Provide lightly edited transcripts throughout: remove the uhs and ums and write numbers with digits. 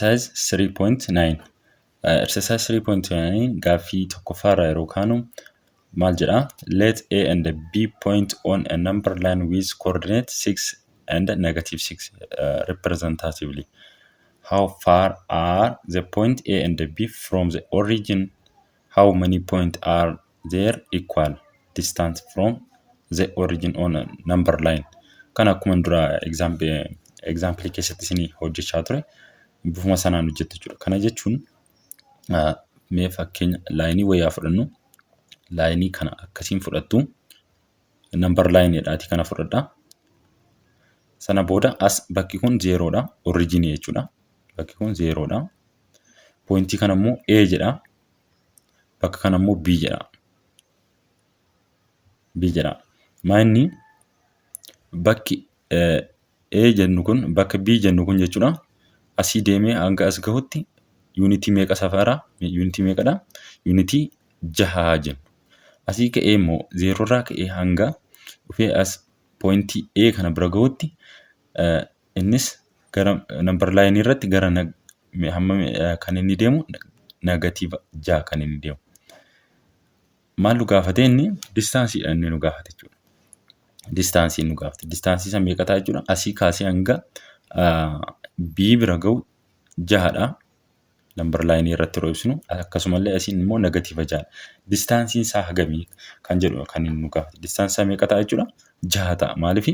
Exercise 3.9. Exercise 3.9 gaaffii tokkoffaarraa yeroo kaanu maal jedhaa? Let A and B point on a number line with coordinate 6 and negative 6 representatively. How far are the point A and B from the origin? How many points are there equal distance from the origin on a number line? Kan akkuma dura example keessatti isinii hojjechaa ture bifuma sanaan hojjettu jechuudha. Kana jechuun mee fakkeenya lineii wayyaa fudhannu. Lineii kana akkasiin fudhattu, number lineiidhaati kana fudhadhaa. Sana booda as bakki kun zeeroodha. Originii jechuudha. Bakki kun zeeroodha. Pointii kana immoo A jedha. Bakka kana immoo B jedha. B jedha. Maa inni bakki A jennu kun, bakka B jennu kun jechuudha. Asii deemee hanga as gahutti yuunitii meeqa safara? Yuunitii meeqadha? Yuunitii 6 jennu. Asii ka'ee immoo zeeroorraa ka'ee hanga dhufee as pointii A kana bira gahutti innis gara number lineii irratti gara hamma kan inni deemu negative 6 kan inni deemu. Maal nu gaafate inni? Distanceiidha inni nu gaafate jechuudha. Distanceii nu gaafate. Distanceii isa meeqa ta'a jechuudha? Asii kaasee hanga B bira gahu jahadha. Number lineii irratti yeroo ibsinu akkasumallee asiin immoo negative 6dha. Distanceiin isaa hagamii kan jedhu kan inni nu gaafate. Distanceiin isaa meeqa ta'a jechuudha? Jaha ta'a. Maaliif?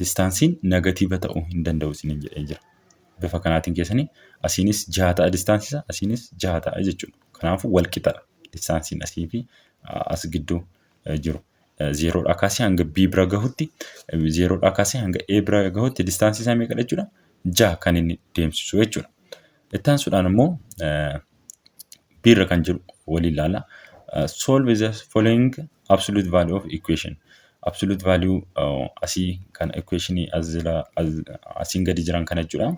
Distanceiin negative ta'uu hin danda'u isiniin jedhee jira. Bifa kanaatiin keessanii asiinis jaha ta'a distanceii isaa, asiinis jaha ta'a jechuudha. Kanaafuu wal qixadha distanceiin asii fi as gidduu jiru. Zeeroodhaa kaasee hanga B bira gahutti, zeeroodhaa kaasee hanga A bira gahutti distanceii isaa meeqadha jechuudha? Jaha kan inni deemsisu jechuudha. Itti aansuudhaan immoo B irra kan jiru waliin ilaalla. Solve the following absolute value of equation. Absolute value asii kan equationii asiin gadi jiran kana jechuudha.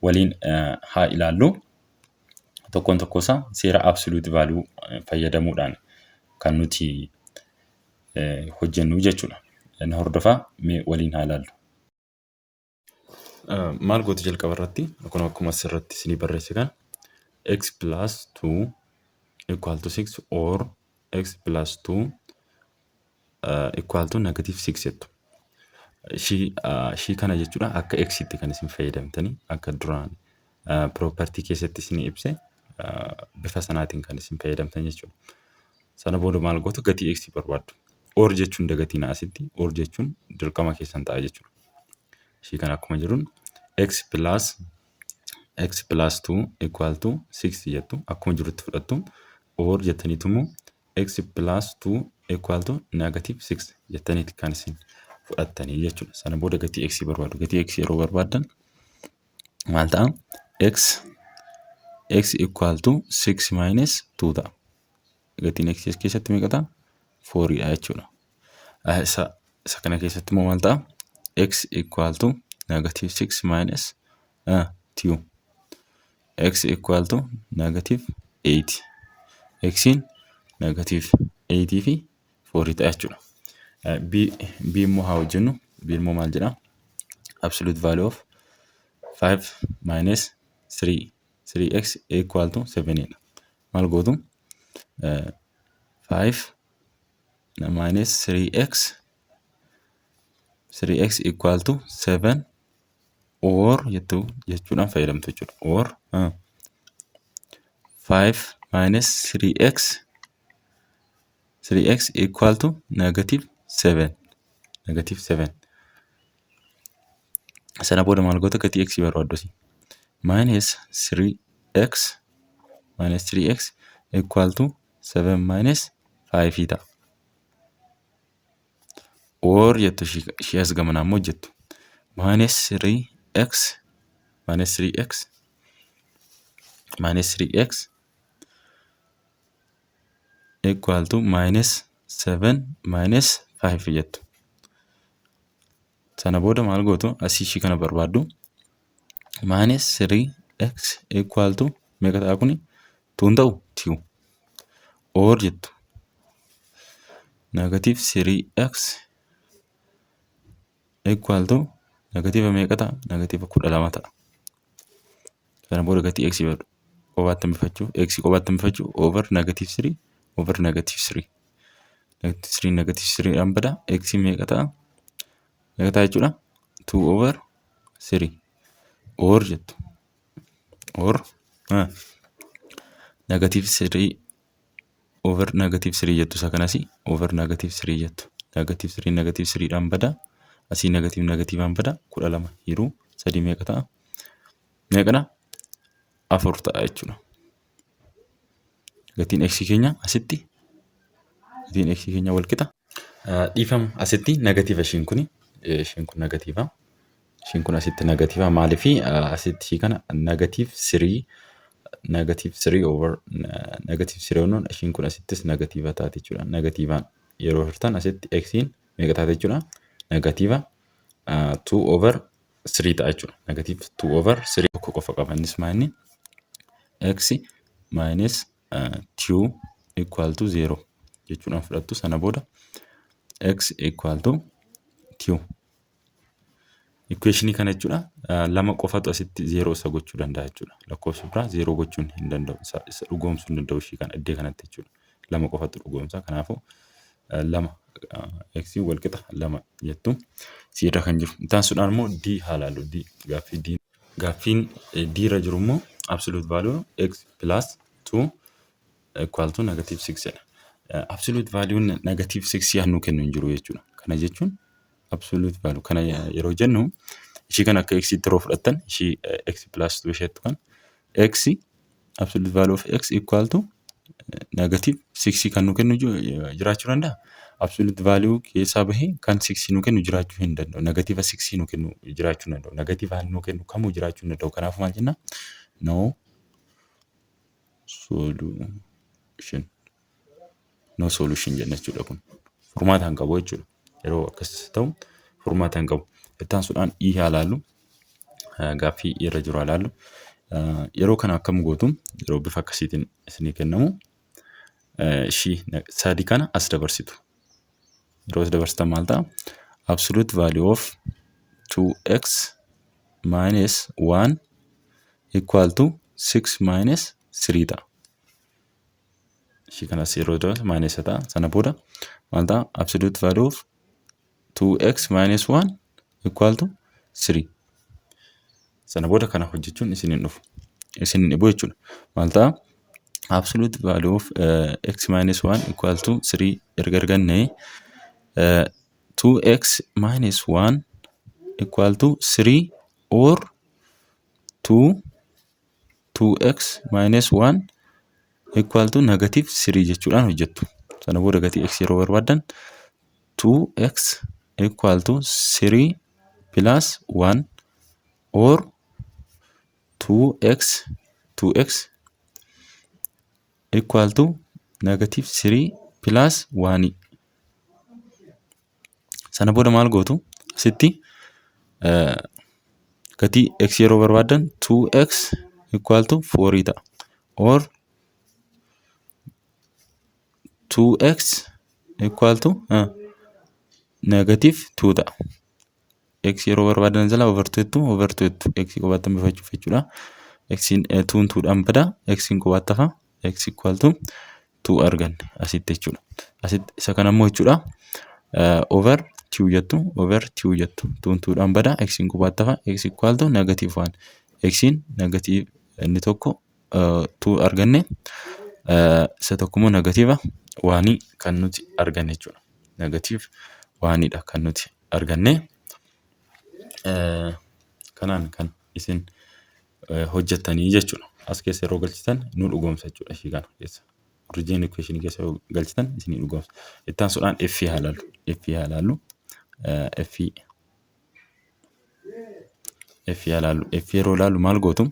Waliin haa ilaallu. Tokkoon tokko isaa seera absolute value fayyadamuudhaan kan nuti hojjennu jechuudha. Inni hordofaa, mee waliin haa ilaallu. Maal gootu jalqaba irratti? Kun akkuma asirratti isinii barreesse kan x plus 2 equal to 6 or x plus 2 equal to negative 6 jettu. Ishii kana jechuudha akka x tti kan isin fayyadamtanii, akka duraan property keessatti isinii ibse bifa sanaatiin kan isin fayyadamtan jechuudha. Sana booda maal gootu? Gatii x barbaaddu. Or jechuun dagatiin asitti or jechuun dirqama keessan ta'a jechuudha. Ishii kana akkuma jiruun x plus 2 equal to 6 jettu, akkuma jirutti fudhattu. Or jettaniitu immoo x plus 2 equal to negative 6 jettaniiti kan isin fudhattanii jechuudha. Sana booda gatii x barbaadu. Gatii x yeroo barbaaddan maal ta'a? x equal to 6 minus 2 ta'a. Gatiin x keessatti meeqa ta'a? 4dha jechuudha. Isa kana keessatti immoo maal ta'a? X equal to negative 6 minus 2, x equal to negative 8. X'n negative 8 fi 4 ta'a jechuudha. B immoo haa hojjennu. B immoo maal jedhaa? Absolute value of 5 minus 3 3x equal to 7 dha. Maal gootu? 5 minus 3x equal to 7 or jettu jechuudhaan fayyadamtu jechuudha. Or 5 minus 3x equal to negative 7, negative 7. Sana booda maal goota? Gatii x barbaaddu. Minus 3x, minus 3x equal to 7 minus 5 ta'a. Or jettu, ishee as gamanaa immoo jettu minus 3x, minus 3x, minus 3x equal to minus 7 minus 5 jettu. Sana booda maal gootu? Asii ishii kana barbaaddu. Minus 3x equal to meeqa ta'a kuni? Tuun ta'u two. Or jettu negative 3x equal to negative meeqa ta'a? Negative 12 ta'a. Sana booda gatii x qobaatti hambifachuuf, x qobaatti hambifachuuf, over negative 3 over negative 3. Negative 3 negative 3 dhaan bada. X meeqa ta'a? Meeqa ta'a jechuudha? 2 over 3 or jettu. Or negative 3 over negative 3 jettu, isa kanas over negative 3 jettu. Negative 3 negative 3 dhaan bada. Asii negative negativeaan bada. 12 hiruu sadii meeqa ta'a? Meeqadha? Afur ta'a jechuudha. Gatiin x keenya asitti, gatiin x keenya wal qixa. Dhiifama, asitti negative, ishiin kun negative. Ishiin kun asitti negative. Maaliifi? Asitti ishii kana negative 3 negative 3 over negative 3 jennuun, ishiin kun asittis negative taati jechuudha. Negativeaan yeroo hirtan asitti xiin meeqa taate jechuudha? Negative 2 over 3 ta'a jechuudha. Negative 2 over 3 tokko qofa qaba. Innis maal? Inni x minus 2 equal to 0 jechuudhaan fudhattu. Sana booda x equal to 2. Equationii kana jechuudha, lama qofatu asitti 0 isa gochuu danda'a jechuudha. Lakkoofsa biraa 0 gochuun hin danda'u. Isa dhugoomsuu hin danda'u ishii kana iddoo kanatti jechuudha. Lama qofatu dhugoomsa. Kanaafuu lama, x wal qixa lama jettu C irra kan jiru. Itti aansuudhaan immoo D haa ilaallu. D, gaaffii D. Gaaffiin D irra jiru immoo absolute value x plus 2 equal to negative 6 jedha. Absolute value negative 6 haa nuu kennu hin jiru jechuudha. Kana jechuun absolute value kana yeroo jennu, ishii kana akka x tti yeroo fudhattan, ishii x plus 2 isheettu kan x, absolute value of x equal to negative 6 kan nu kennu jiraachuu danda'a. Absolute value keessaa bahee kan 6 nu kennu jiraachuu hin danda'u. Negative 6 nu kennu jiraachuu hin danda'u. Negative nu kennu kamuu jiraachuu hin danda'u. Kanaafuu maal jenna? No solution. No solution jenna jechuudha kun. Furmaata hin qabu jechuudha. Yeroo akkas ta'u furmaata hin qabu. Itti aansuudhaan E haa ilaallu. Gaaffii irra jiru haa ilaallu. Yeroo kana akkam gootu? Yeroo bifa akkasiitiin isinii kennamu, ishii sadi kana as dabarsitu. Yeroo as dabarsitan maal ta'a? Absolute value of 2x minus 1 equal to 6 minus 3 ta'a. Ishii kanas yeroo dabarsu minus ta'a. Sana booda maal ta'a? Absolute value of 2x minus 1 equal to 3. Sana booda kana hojjechuun isin hin dhufu. Isin hin dhibu jechuudha. Maal ta'a? Absolute value of x minus 1 equal to 3 erga arganne, 2x minus 1 equal to 3 or 2 2x minus 1 equal to negative 3 jechuudhaan hojjettu. Sana booda gatii x yeroo barbaaddan, 2x equal to 3 plus 1 or 2x equal to negative 3 plus 1. Sana booda maal gootu? Asitti gatii x yeroo barbaaddan, 2x equal to 4 ta'a or 2x equal to negative 2 ta'a. X yeroo barbaadan jala over 2 jettu, over 2 jettu, x qobaatti hambifachuuf jechuudha. X 2 2dhaan bada, x qobaatti hafa, x equal to 2 arganne asitti jechuudha. Asitti isa kana immoo jechuudha, over 2 jettu, over 2 jettu, 2 2dhaan bada, x qobaatti hafa, x equal to negative 1. X negative inni tokko 2 arganne, isa tokko immoo negative 1 kan nuti arganne jechuudha. Negative 1dha kan nuti arganne. Kanaan kan isin hojjettanii jechuudha. As keessa yeroo galchitan nu dhugoomsa jechuudha ishii kana keessa. Original equation keessa yeroo galchitan isinii dhugoomsa. Itti aansuudhaan F haa ilaallu. F haa ilaallu. F F haa ilaallu. F yeroo ilaallu maal gootu?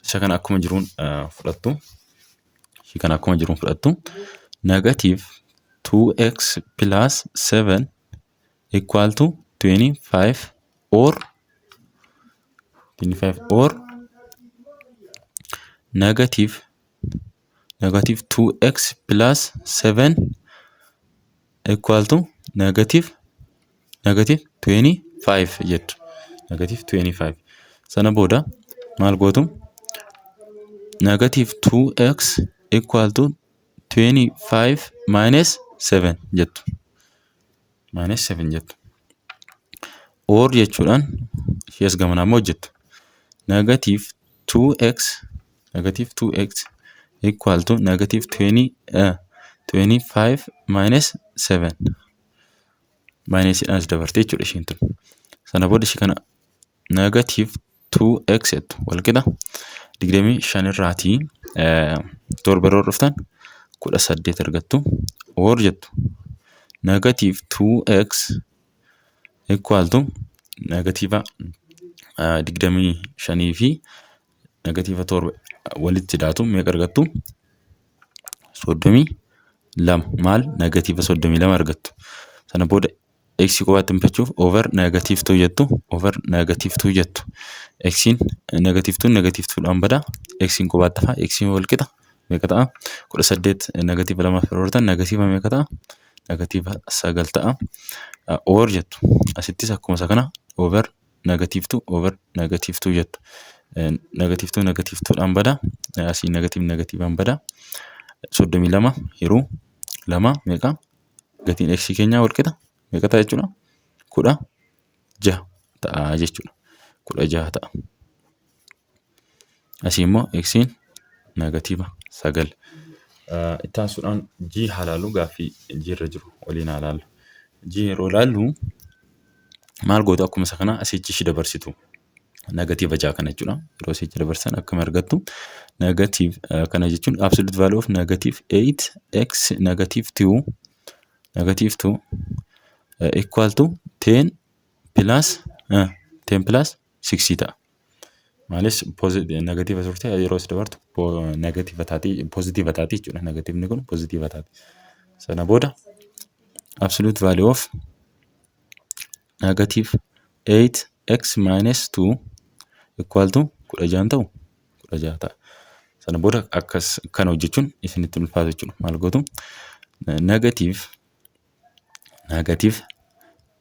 Isa kana akkuma jiruun fudhattu. Ishii kana akkuma jiruun fudhattu. Negative 2x plus 7 equal to 25 or 25 or negative 2x plus 7 equal to negative 25 jettu. Negative 25. Sana booda maal gootu? Negative 2x equal to 25 minus 7 jettu. Minus 7 jettu. Or jechuudhaan ishee as gamanaa immoo hojjettu. Negative 2x, negative 2x equal to negative 20, 25 minus 7. Minusiidhaan as dabarte jechuudha isheen tun. Sana booda ishee kana negative 2x jettu, walqixa 25 irraatii 7 yeroo dhuftan 18 argattu. Or jettu, negative 2x equal to negative 25 fi negative 7 walitti daatu meeqa argattu? 32. Maal? Negative 32 argattu. Sana booda x kophaatti hambifachuuf over negative 2 jettu, over negative 2 jettu. X'n negative 2 negative 2 dhaan bada, x'n kophaatti hafa. X'n wal qixa meeqa ta'a? 18 negative 2 yeroo ta'an negative meeqa ta'a? Negative 9 ta'a. Or jettu, asittis akkuma isa kana over negative 2 over negative 2 jettu. Negative 2 negative 2 dhaan bada, asii negative negativeaan bada. 32 yeroo 2 meeqa? Gatiin x keenyaa wal qixa meeqa ta'a jechuudha? 16 ta'a jechuudha. 16 ta'a. Asii immoo x'n negative 9. Itti aansuudhaan G haa ilaallu, gaaffii G irra jiru waliin haa ilaallu. G yeroo ilaallu maal gootu? Akkuma isa kana asichi ishii dabarsitu. Negative 6 kana jechuudha. Yeroo asichi dabarsan akkam argattu? Negative kana jechuun absolute value of negative 8 x negative 2, negative 2 equal to 10 plus 10 plus 6 ta'a. Maalis, negative turte, yeroo as dabartu negative taati, positive taati jechuudha. Negativeni kun positive taati. Sana booda absolute value of negative 8x minus 2 equal to 16 ta'u, 16 ta'a. Sana booda akkas kana hojjechuun isinitti ulfaatu jechuudha. Maal gootu? Negative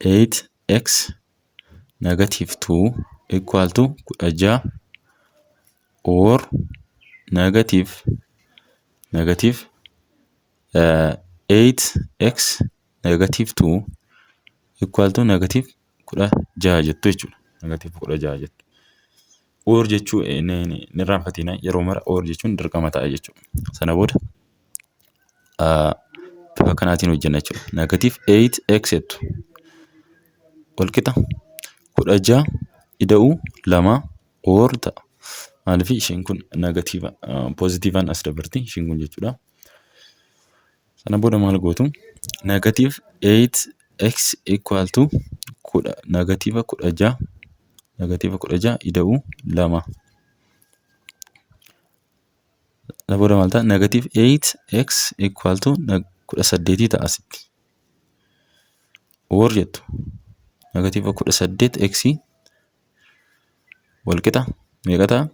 8x negative 2 equal to 16 or negative 8x negative 2 equal to negative 16 jettu jechuudha. Negative 16 jettu. Or jechuu hin irraanfatina, yeroo mara or jechuun dirqama ta'a jechuudha. Sana booda bifa kanaatiin hojjenna jechuudha. Negative 8x jettu, walqixa 16 ida'uu 2 or ta'a. Maaliif? Isheen kun negative positiveaan as dabarti isheen kun jechuudha. Sana booda maal gootu? Negative 8x equal to negative 16, negative 16 ida'uu 2. Sana booda maal ta'a? Negative 8x equal to 18 ta'a asitti. Or jettu, negative 18 x walqixa meeqa ta'a?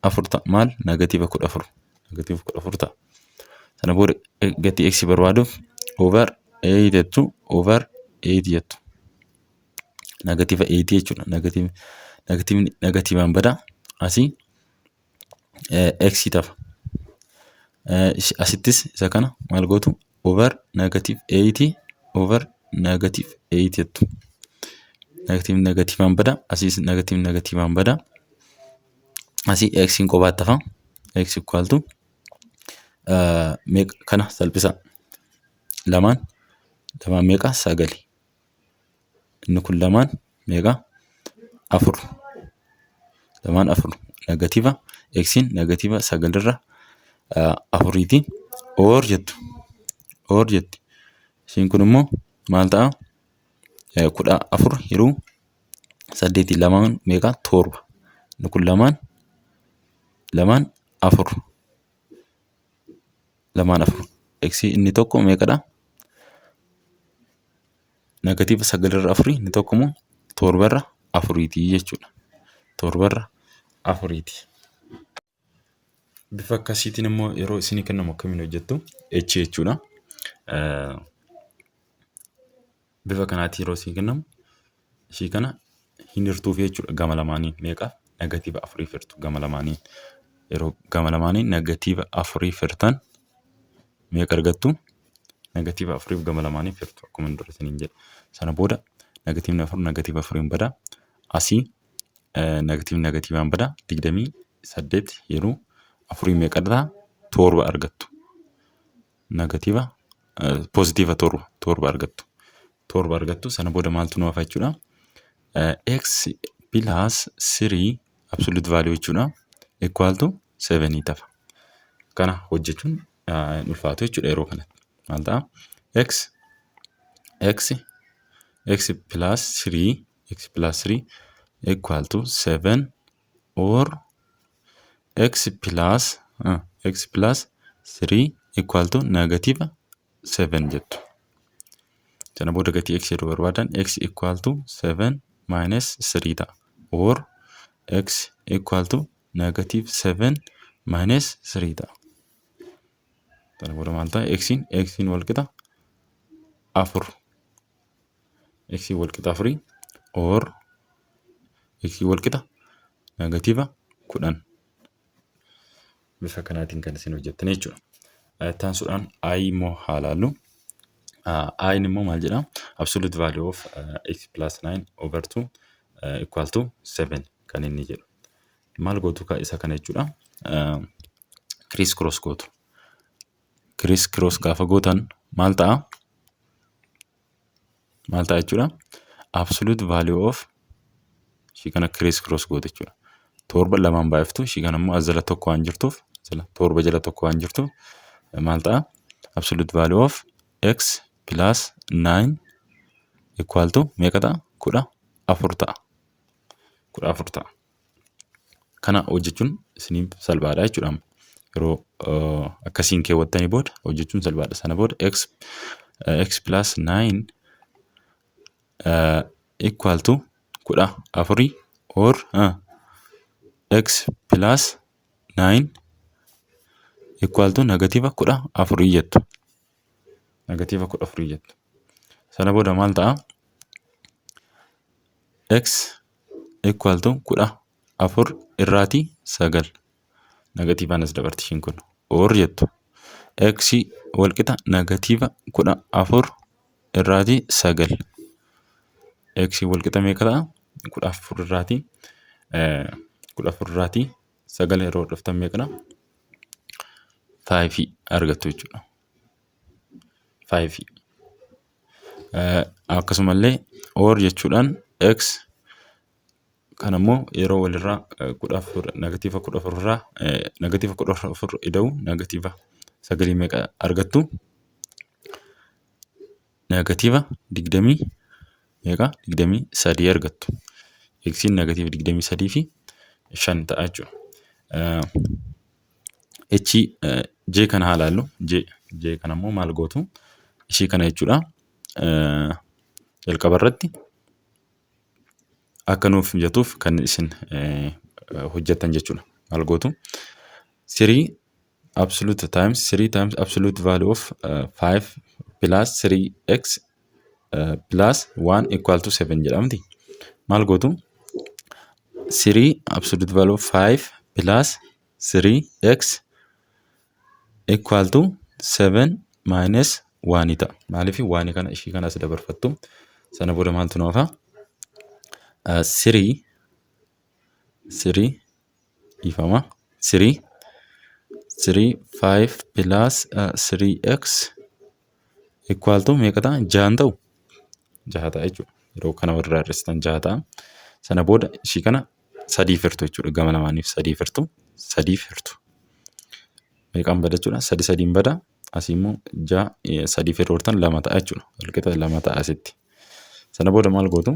14 ta'a. Maal? Negative 14. Negative 14 ta'a. Sana booda gatii x barbaaduuf over 8 jettu, over 8 jettu. Negative 8 jechuudha. Negativeni negativeaan bada, asii x tafa. Asittis isa kana maal gootu? Over negative 8 over negative 8 jettu. Negative negativeaan bada, asiis negative negativeaan bada. Asii x'n qobaatti hafa. X equal to meeqa? Kana salphisa. Lamaan lamaan meeqa? Sagali. Inni kun lamaan meeqa? Afur. Lamaan afur. Negative x'n negative sagalirra afuriiti. Or jettu. Or jetti. Ishiin kun immoo maal ta'a? 14 hiruu 8, lamaan meeqa? Torba. Inni kun lamaan lamaan afur. Lamaan afur. X inni tokko meeqadha? Negative sagalirra afurii, inni tokko immoo torbarra afuriitii jechuudha. Torbarra afuriiti. Bifa akkasiitiin immoo yeroo isinii kennamu akkamiin hojjettu? H jechuudha. Bifa kanaatiin yeroo isinii kennamu ishii kana hin hirtuuf jechuudha gama lamaaniin. Meeqaaf? Negative afuriif hirtu gama lamaaniin. Yeroo gama lamaanii negative afuriif hirtan meeqa argattu? Negative afuriif gama lamaaniif hirtu akkuma dura isiniin jedhe. Sana booda negativeni afur negative afuriin bada. Asii negativeni negativeaan bada. 28 yeroo afurii meeqa ta'a? Torba argattu. Negative, positive torba, torba argattu. Torba argattu. Sana booda maaltu nu hafa jechuudha? X plus 3 absolute value jechuudha. Equal to 7 ta'a. Kana hojjechuun hin ulfaatu jechuudha yeroo kanatti. Maal ta'a? X x plus 3, x plus 3 equal to 7 or x plus 3 equal to negative 7 jettu. Sana booda gatii x yeroo barbaadan x equal to 7 minus 3 ta'a. Or x equal to negative 7 minus 3 ta'a. Sana booda maal ta'a? X'n wal qixa afur. X'n wal qixa afurii or x wal qixa negative 10. Bifa kanaatiin kan isin hojjettan jechuudha. Itti aansuudhaan i immoo haa ilaallu. I'n immoo maal jedhaa? Absolute value of x plus 9 over 2 equal to 7 kan inni jedhu. Maal gootu isa kana jechuudha? Criss cross gootu. Criss cross gaafa gootan maal ta'a? Maal ta'a jechuudha? Absolute value of ishii kana criss cross gootu jechuudha. Torba lamaan baay'iftu, ishii kana immoo as jala tokko waan jirtuuf, torba jala tokko waan jirtuuf maal ta'a? Absolute value of x plus 9 equal to meeqa ta'a? 14 ta'a. 14 ta'a. Kana hojjechuun isiniif salphaadha jechuudha. Yeroo akkasiin keewwattanii booda hojjechuun salphaadha. Sana booda x plus 9 equal to 14 or x plus 9 equal to negative 14 jettu. Negative 14 jettu. Sana booda maal ta'a? X equal to 14 irraatii sagal. Negativeaan as dabarti ishiin kun. Or jettu. X walqixa negative 14 irraatii sagal. X walqixa meeqa ta'a? 14 irraatii sagal yeroo dhuftan meeqadha? Five argattu jechuudha. Five. Akkasumallee or jechuudhaan x kan ammoo yeroo walirraa 14, negative 14 irraa negative 14 ida'u negative sagalii meeqa argattu? Negative digdamii meeqa? 23 argattu. Xiin negative 23 fi 5 ta'a jechuudha. H J kana haa ilaallu. J kana immoo maal gootu? Ishii kana jechuudha. Jalqaba irratti akka nuuf mijatuuf kan isin hojjettan jechuudha. Maal gootu? Three absolute times three times absolute value of 5 plus 3x plus 1 equal to 7 jedhamti. Maal gootu? 3 absolute value of 5 plus 3x equal to 7 minus 1 ta'a. Maaliif 1 kana ishii kana as dabarfattu? Sana booda maaltu nu hafa? 3 3, dhiifama, 3 3 5 plus 3x equal to meeqa ta'a? Jahan ta'u? Jaha ta'a jechuudha. Yeroo kana walirraa hir'istan jaha ta'a. Sana booda ishii kana sadiif hirtu jechuudha. Gama lamaaniif sadiif hirtu. Sadiif hirtu. Meeqaan bada jechuudha? Sadi sadiin bada. Asii immoo jaha sadiif yeroo hirtan lama ta'a jechuudha. Walqixa lama ta'a asitti. Sana booda maal gootu?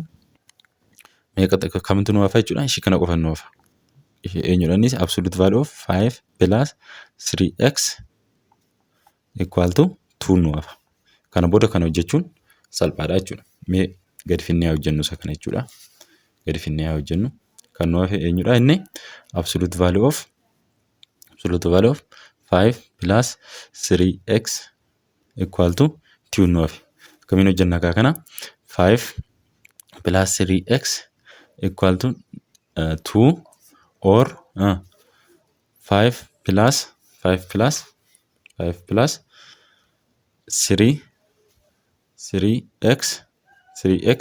Meeqa kamtu nu hafa jechuudha? Ishii kana qofa nu hafa. Eenyudha innis? Absolute value of 5 plus 3x equal to 2 nu hafa. Kana booda kana hojjechuun salphaadha jechuudha. Mee gadi finnee haa hojjennu isa kana jechuudha. Gadi finnee haa hojjennu. Kan nu hafe eenyudha inni? Absolute value of 5 plus 3x equal to 2 nu hafe. Akkamiin hojjenna kaa kana? 5 plus 3x equal to 2 or 5 plus 5 plus 5 plus 3 3x 3x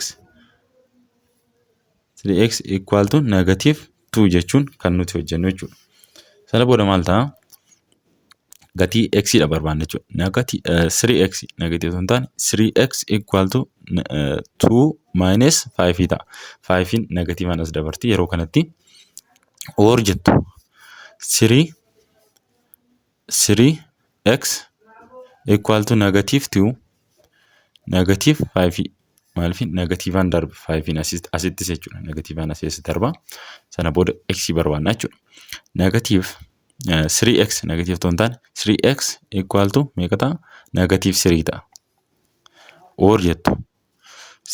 3x equal to negative 2 jechuun kan nuti hojjennu jechuudha. Sana booda maal ta'a? Gatii x dha barbaanna jechuudha. Negative 3x, negative osoo hin taane, 3x equal to 2 minus 5 ta'a. 5 negatiivaan as dabarti yeroo kanatti, or jettu, 3 3x equal to negative 2 negative 5. Maaliif negatiivaan darba 5 asittis jechuudha? Negatiivaan asii as darba. Sana booda x barbaanna jechuudha. Negative 3x, negative otoo hin taane, 3x equal to meeqa ta'a? Negative 3 ta'a. Or jettu,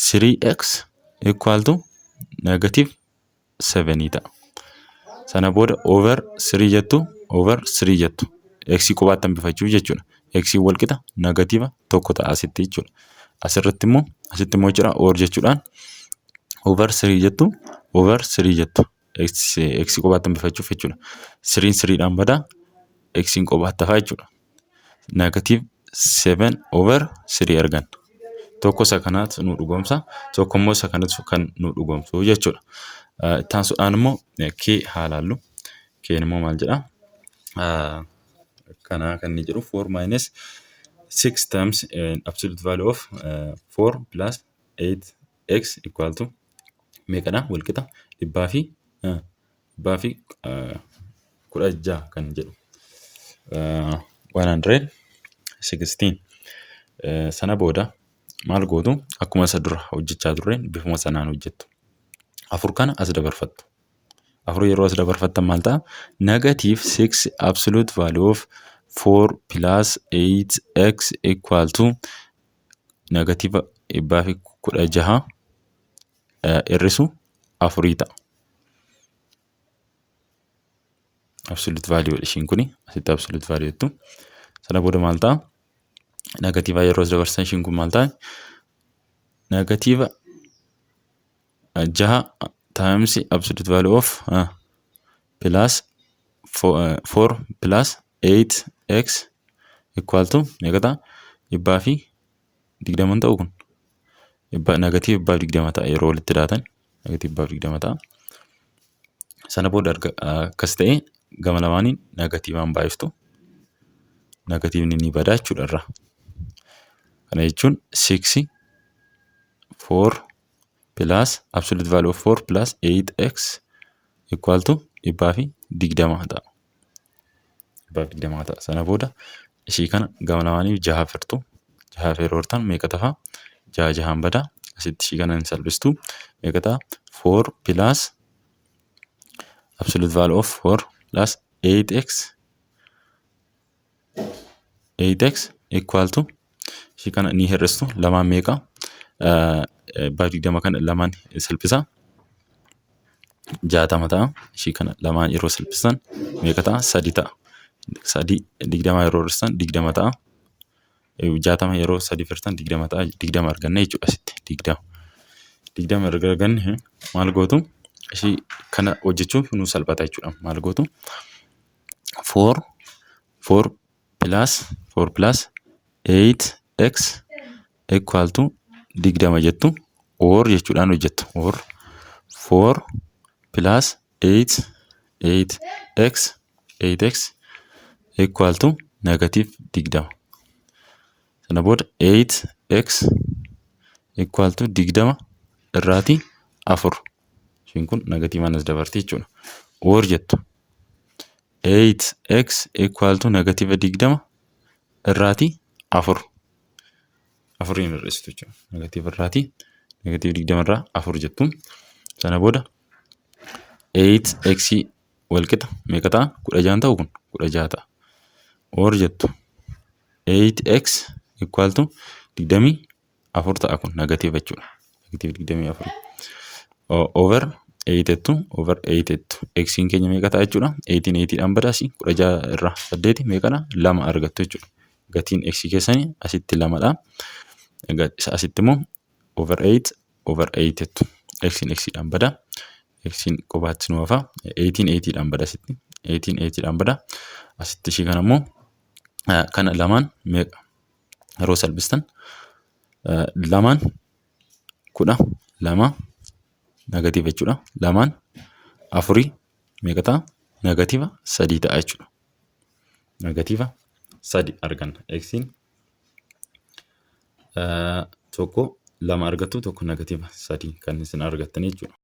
3x equal to negative 7 ta'a. Sana booda over 3 jettu, over 3 jettu. X kophaatti hambifachuuf jechuudha. X wal qixa negative 1 ta'a asitti jechuudha. Asirratti immoo, asitti immoo jechuudha, or jechuudhaan over 3 jettu, over 3 jettu. X kophaatti hambifachuuf jechuudha. 3 3dhaan badaa, x kophaatti hafaa jechuudha. Negative 7 over 3 arganna. Tokko isa kanaatu nu dhugoomsa, tokko immoo isa kanatu kan nu dhugoomsu jechuudha. Itti aansuudhaan immoo k haa laallu. K'n immoo maal jedhaa? Kana kan inni jedhu 4 minus 6 times absolute value of 4 plus 8x equal to meeqadha? Wal qixa 116 kan jedhu. 116. Sana booda maal gootu? Akkuma isa dura hojjechaa turre bifuma sanaan hojjettu. Afur kana as dabarfattu. Afur yeroo as dabarfattan maal ta'a? Negative 6 absolute value of 4 plus 8x equal to negative 116 hir'isu afurii ta'a. Absolute value ishiin kuni asitti absolute value jettu. Sana booda maal ta'a? Negatiivaa yeroo as dabarsan ishiin kun maal ta'a? Negative 6 times absolute value of plus 4 plus 8x equal to meeqa ta'a? 120 ta'u kun. Negative 120 ta'a, yeroo walitti daatan negative 120 ta'a. Sana booda erga akkas ta'e gama lamaaniin negatiivaan baay'iftu. Negatiivni ni badaa jechuudha irraa. Kana jechuun 6 4 plus absolute value of 4 plus 8x equal to 120 ta'a. 120 ta'a. Sana booda ishii kana gama lamaaniif jahaaf hirtu. Jahaaf yeroo hirtan meeqa ta'a? Jaha jahaan badaa. Asitti ishii kana hin salphistu. Meeqa ta'a? 4 plus absolute value of 4 plus 8x 8x equal to, ishii kana ni hir'istu, lamaan meeqa? 120 kana lamaan salphisa. 60 ta'a. Ishii kana lamaan yeroo salphisan meeqa ta'a? Sadi ta'a. Sadi 20 yeroo hir'isan 20 ta'a. 60 yeroo sadi hirtan 20 ta'a. 20 arganna jechuudha asitti. 20. 20 erga arganne maal gootu? Ishii kana hojjechuuf nu salphata jechuudha. Maal gootu? 4 4 plus 4 plus 8x equal to 20 jettu, or jechuudhaan hojjettu. Or 4 plus 8 8x 8x equal to negative 20. Sana booda 8x equal to 20 irraatii 4. Ishiin kun negatiivaan as dabarti jechuudha. Or jettu, 8x equal to negative 20 irraatii 4. Afuriin hir'istu jechuudha. Negative irraatii, negative 20 irraa 4 jettu. Sana booda 8x wal qixa meeqa ta'a? 16 ta'u, kun 16 ta'a. Or jettu, 8x equal to 24 ta'a, kun negative jechuudha. Negative 24. Over 8 jettu, over 8 jettu. X'n keenya meeqa ta'a jechuudha? 8 8dhaan badaasi, 16 irraa 8 meeqadha? 2 argattu jechuudha. Gatiin x keessanii asitti lamadha. Asitti immoo over 8 over 8 jettu. X'n x'dhaan bada. X'n kophaatti nu hafa. 8 8dhaan bada asitti. Eightiin eightiidhaan bada. Asitti ishii kana immoo kana lamaan meeqa yeroo salphistan, lamaan 12 negative jechuudha. Lamaan afurii meeqa ta'a? Negative sadii ta'a jechuudha. Negative sadi arganna. Xiin tokko lama argattu, tokko negative sadii kan isin argattanii jechuudha.